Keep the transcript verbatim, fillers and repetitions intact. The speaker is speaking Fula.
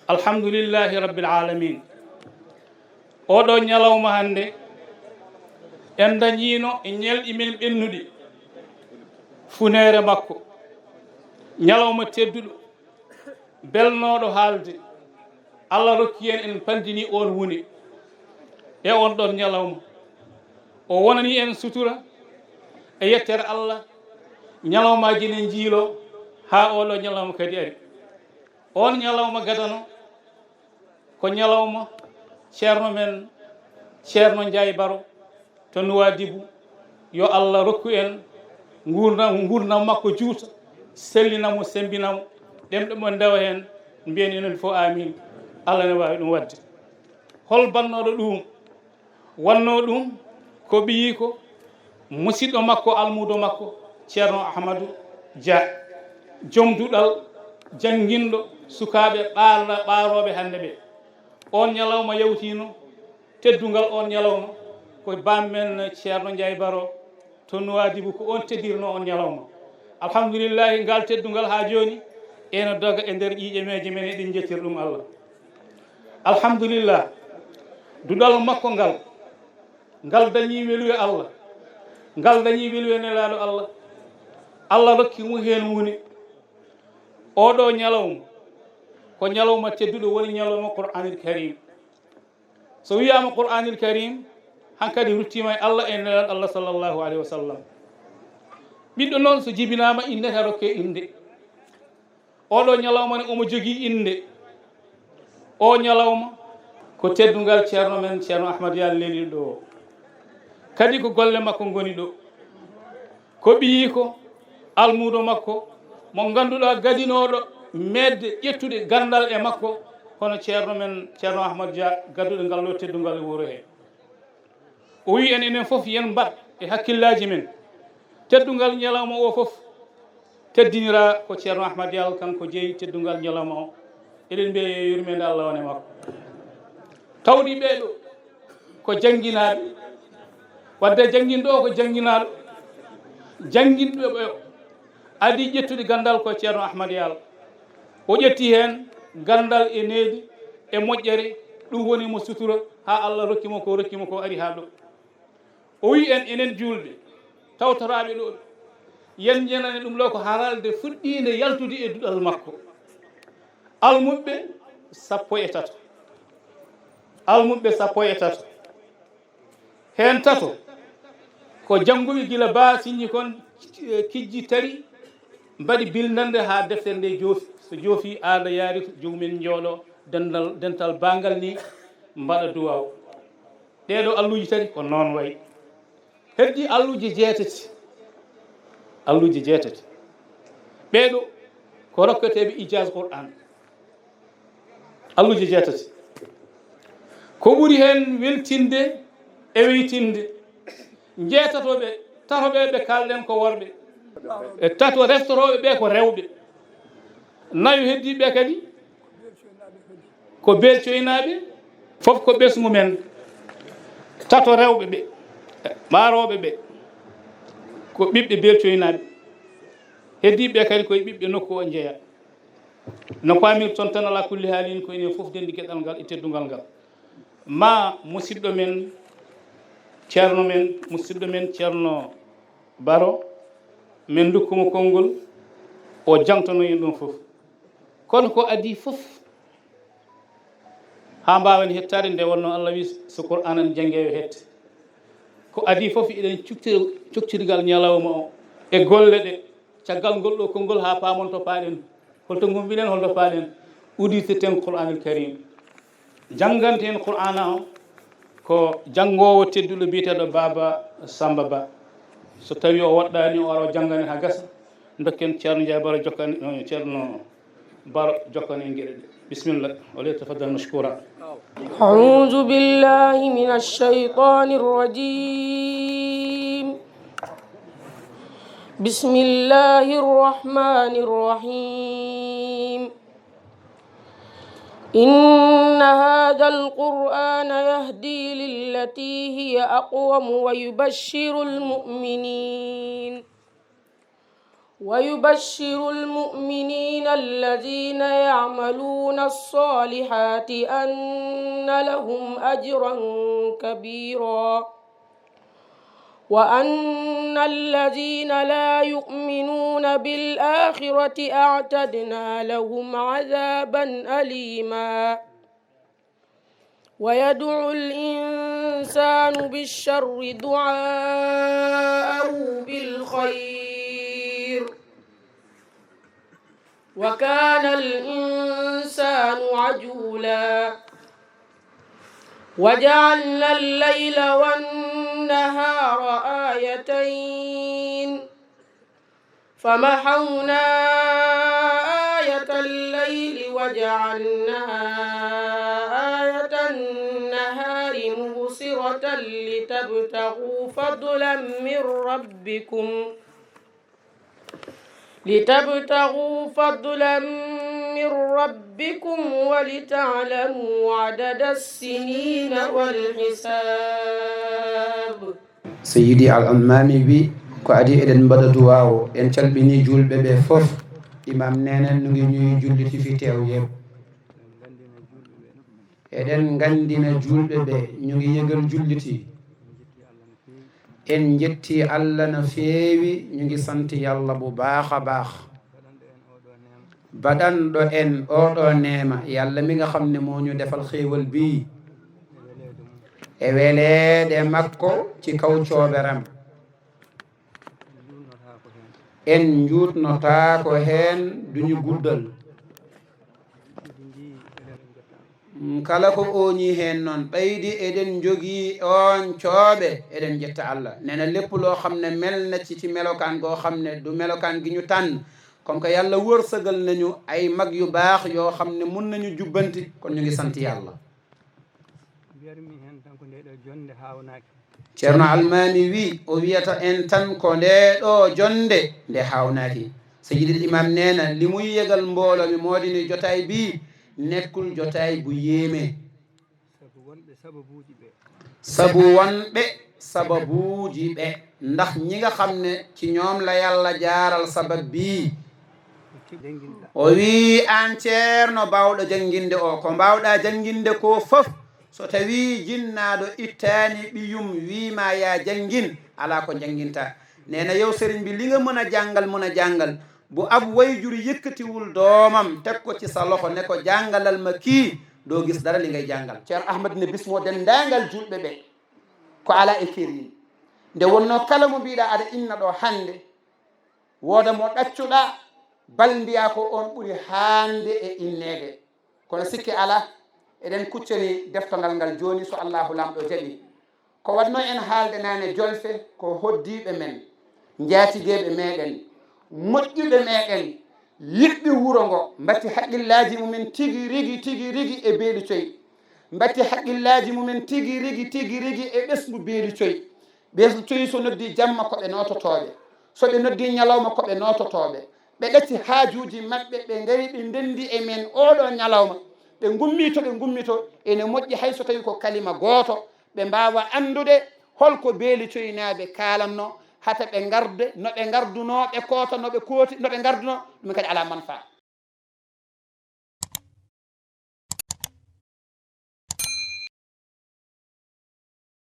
Alhamdulillahi Rabbil Alamin. Oɗo ñalawma hannde, en dañiino e ñelɗi men ɓennuɗi funeere makko. Ñalawma tedduɗo, belnooɗo haalde. Allah rokki en, en pandini oon wune e oon ɗoon ñalawma. O wonani en sutura e yettere Allah, ñalawmaaji ne njiilo haa oɗo ñalawma kadi ari. Oon ñalawma gadano ko ñalawma ceerno men, Ceerno Njaay Baro to Nuwaadibu. Yo Allah rokku en nguurndam, nguurndam makko juuta, sellina mo, semmbina mo, ɗemɗe mo ndewa heen, mbiyen enen fof amin. Allah ne waawi ɗum waɗde. Hol bannooɗo ɗum? Wonnoo ɗum ko ɓiyiiko, musiɗɗo makko, almuudo makko, Ceerno Ahmadu Dia, joom duɗal, jannginɗo sukaaɓe ɓaar-, ɓaarooɓe hannde ɓe. Oon ñalawma yawtiino, teddungal oon ñalawma ko baam men Ceerno Njaay Baro to Nuwaadibu, ko oon teddirno oon ñalawma. Alhamdulillahi, ngal teddungal haa jooni ene doga e nder ƴiiƴe meeje men, eɗen njettir ɗum Allah. Alhamdulillah, duɗal makko ngal, ngal dañii weluye Allah, ngal dañii weluye Nelaaɗo Allah. Allah rokki mo heen wune. Oɗo ñalawma ko ñalawma tedduɗo, woni ñalawma Qur'anil Karim. So wiyaama Qur'anil Karim, hankadi ruttiima e Allah e Nelaaɗo Allah sallallahu alayhi wa sallam. Ɓiɗɗo noon, so jibinaama, innete, rokke innde. Oɗo ñalawma ne, omo jogii innde. O ñalawma ko teddungal ceerno men, Ceerno Ahmad Yal, leliiɗo o. Kadi ko golle makko ngoni ɗo. Ko ɓiyiiko, almuudo makko, mo ngannduɗaa gadinooɗo meeɗde ƴettude ganndal e makko, hono ceerno men, Ceerno Ahmad Dia, gadduɗo ngal ɗo teddungal e wuro he. O wi en, enen fof, yen mbaɗ e hakkillaaji men. Teddungal ñalawma o fof teddiniraa ko Ceerno Ahmad Yal, kanko jeyi teddungal ñalawma o. Eɗen mbiya yo yurmeende Allah wone makko. Tawɗi ɓee ɗo ko jannginaaɓe, wadde jannginɗo o ko jannginaaɗo. Jannginɓe ɓe o adii ƴettude ganndal ko Ceerno Ahmad Yal. O ƴetti heen ganndal e needi e moƴƴere, ɗum woni mo sutura haa Allah rokki mo ko rokki mo ko, ari haa ɗo. O wi en, enen juulɓe, tawtoraaɓe ɗo, yen njanane ɗum ɗo ko haralde fuɗɗiinde yaltude e duɗal makko. Almuɓɓe sappo e tato. Almuɓɓe sappo e tato. Heen tato ko jannguɓe gila ba siñi kon, eh, kijji tari, mbaɗi bindannde haa deftere nde joofi. So joofi, aada yaari, jomumen njooɗo dental, dental banngal ni, mbaɗa duwaaw. Ɗee ɗo alluuji tati ko noon wayi. Heddii alluuje jeetati. Alluuje jeetati. Ɓee ɗo ko rokketeeɓe ijaaz Qur'aan. Alluuje jeetati. Ko ɓuri heen weltinde e weytinde, njeetato ɓe, tato ɓe, ɓe kaalɗen ko worɓe. E tato reftorooɓe ɓe ko rewɓe. Nayo heddii ɓe kadi ko belcoynaaɓe, fof ko ɓesngu men. Tato rewɓe ɓe, ɓaarooɓe ɓe, ko ɓiɓɓe belcoynaaɓe. Heddii ɓe kadi koye ɓiɓɓe nokku o njeya. No paamirton tan, alaa kulli haalin, ko enen fof denndi geɗal ngal e teddungal ngal. Ma musiɗɗo men, ceerno men, musiɗɗo men, Ceerno Baro, min ndokku mo konngol, o jaŋtano en ɗum fof. Kono ko adii fof, haa mbaawen hettaade, nde wonnoo Allah wi, so Qur'aan ene janngee, yo hette. Ko adii fof, eɗen cuktir-, cuktirgal ñalawma o e golle ɗe, caggal ngol ɗo konngol, haa paamon to paaɗen, holto ngummiɗen, holto paaɗen, udirten Qur'aanul Kariim. Jannganten Qur'aana o ko janngoowo tedduɗo biyeteeɗo Baaba Sammba Ba. So tawii o woɗɗaani, o ara o janngana en haa gasa. Ndokken Ceerno Njaay Baro, jokkan, eh, Ceerno Baro, jokkan en geɗe ɗe. Bismillah. وليتفضل مشكورا. أعوذ بالله من الشيطان الرجيم. بسم الله الرحمن الرحيم. إن هذا القرآن يهدي للتي هي أقوم ويبشر المؤمنين ويبشر المؤمنين الذين يعملون الصالحات أن لهم أجرا كبيرا، وأن الذين لا يؤمنون بالآخرة أعتدنا لهم عذابا أليما. ويدعو الإنسان بالشر دعاءه بالخير، وكان الإنسان عجولا. وجعلنا الليل والنهار آيتين، فمحونا آية الليل وجعلنا آية النهار مبصرة لتبتغوا فضلا من ربكم، لتبتغوا فضلا من ربكم ولتعلموا عدد السنين والحساب. Seyidi Al Almaami wi, ko adi eɗen mbaɗa duwaawo, en calɓini juulɓe ɓe fof. Imam nee na ñu ngi ñuy julliti fi teew yëpp. Eɗen nganndina juulɓe ɓe, ñu ngi yëgal julliti. En njetti Allah no feewi, ñu ngi sant Yàlla bu baax a baax. Baɗanɗo en oɗo neema, Yàlla mi nga xam ne moo ñu defal xéewal bii. E weleede makko ci kaw cooberam. En njuutnotaako heen, duñu guddal. Mm, kala ko ooñi heen noon, ɓaydi eɗen njogii oon cooɓe, eɗen njetta Allah. Nee na lépp loo xam ne mel na ci, ci melokaan goo xam ne du melokaan gi ñu tànn, comme que Yàlla wërsëgal nañu ay mag yu baax yoo xam ne mun nañu jubbanti, kon ñu ngi sant Yàlla. Mbiyatmi heen tan ko ndee ɗoo jonnde haawnaaki. Ceerno Almaami wi, o wiyata en tan ko ndee ɗoo jonnde nde haawnaaki. Seyidil Imam nee na li muy yëgal mbooloo mi moo di ne jotaay bii nekkul jotaay bu yéeme. Sabu wonɓe sababuuji ɓe. Sabu wonɓe sababuuji ɓe. Ndax ñi nga xam ne ci ñoom la Yàlla jaaral sabab bii. O wii aan ceerno baawɗo jannginde o, ko mbaawɗaa jannginde ko fof, so tawii jinnaaɗo ittaani ɓiyum wii ma yaa janngin, alaa ko njanngintaa. Nee na yow sëriñ bi, li nga mën a jàngal, mën a jàngal, bu ab wayjur yëkkatiwul doomam teg ko ci sa loxo ne ko jàngalal ma kii, doo gis dara li ngay jàngal. Ceerno Ahmad ne bismoo denndaangal juulɓe ɓe ko alaa e keeriin. Nde wonnoo kala mo mbiiɗaa aɗa inna ɗoo hannde, wooda mo ɗaccuɗaa, bal mbiyaa ko oon ɓuri haande e inneede. Kono sikke alaa, eɗen kuccani deftogal ngal jooni, so Allaahu Laamɗo jaɓii. Ko waɗnoo en haalde naane jolfe, ko hoddiiɓe men, njaatigeeɓe meeɗen, moƴƴuɓe meeɗen, yiɗɓe wuro ngo, mbatti haqqillaaji mumen tigi rigi, tigi rigi e beeli coy. Mbatti haqqillaaji mumen tigi rigi, tigi rigi e ɓesngu beeli coy. Ɓesngu coy so noddii jamma ko ɓe noototooɓe, so ɓe noddii ñalawma ko ɓe noototooɓe. Ɓe ɗacci haajuuji maɓɓe, ɓe ngari ɓe ndenndi e men ooɗoo ñalawma. Ɓe ngummii to ɓe ngummii to, ene moƴƴi hay so tawii ko kalima gooto, ɓe mbaawa anndude hol ko beeli coynaaɓe kaalanno, hata ɓe ngarde no ɓe ngardunoo, ɓe koota no ɓe kooti, no ɓe ngardunoo, ɗum kadi alaa manfaa.